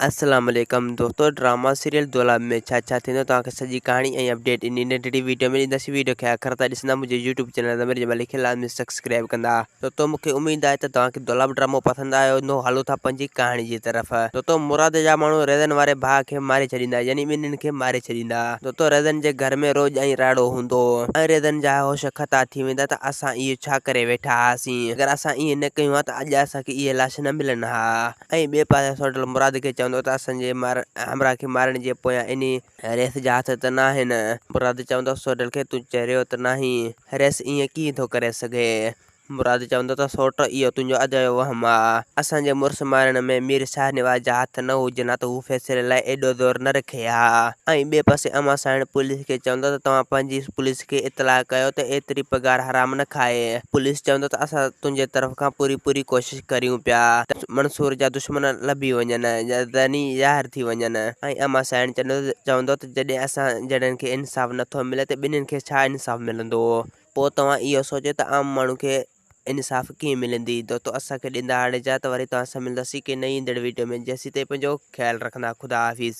السلام عليڪم دوستو ڊراما سيريل دولاب ۾ ڇا ڇا ٿيندو توهان کي سڄي ڪهاڻي ۽ اپڊيٽ انهي ننڍڙي ويڊيو ۾ ڏينداسين ويڊيو کي آخر تائين ڏسندا منهنجي يوٽيوب چينل ضمير جمالي کي لازمي سبسڪرائب ڪندا دوستو مونکي اميد آهي ته توهان کي دولاب ڊرامو پسند آيو هوندو هلو ٿا پنهنجي ڪهاڻي جي طرف دوستو مراد جا ماڻهو ريزن واري ڀاء کي ماري ڇڏيندا يعني ٻنهين کي ماري ڇڏيندا دوستو ريزن جي گهر ۾ روڄ ۽ راڙو هوندو ۽ ريزن جا هوش خطا ٿي ويندا ته اسان اهو ڇا ڪري ويٺا هئاسين اگر اسان ائين نه ڪيون ها ته اڄ اسان کي اهي لاش نه ملن ها. ۽ ٻئي پاسي سوڍل مراد کي چوندو ته اسان جي همراهه کي مارڻ جي پويان انهي رئيس جا هٿ ته ناهن. مراد چوندو سوڍل کي تون چريو ته ناهين، رئيس ائين ڪيئن ٿو ڪري سگهي. مراد چوندو ته سوٽ اهو تنهنجو اجايو وهم آ. اسان جي مڙس مارڻ ۾ مير شاهنواز جا هٿ نه هجن ها ته هو فيصلي لاء ايڏو زور نه رکي ها. ۽ ٻئي پاسي امان سائڻ پوليس کي چوندو ته توهان پنهنجي پوليس کي اطلاع ڪيو ته ايتري پگهار حرام نه کائي. پوليس چوندو ته اسان تنهنجي طرف کان پوري پوري ڪوشش ڪريون پيا ته منصور جا دشمن لڀي وڃن يعني ظاهر ٿي وڃن ۽ امان سائڻ چوندو ته جڏهن اسان جهڙن کي انصاف نه ٿو ملي ته ٻنهين کي ڇا انصاف ملندو پوء توهان اهو سوچيو ته عام ماڻهو کي انصاف ڪيئن ملندي دوستو اسان کي ڏيندا هاڻي اجازت وري توهان سان ملنداسين ڪنهن نئين ايندڙ ويڊيو ۾ جيسين تائين پنهنجو خيال رکندا خدا حافظ.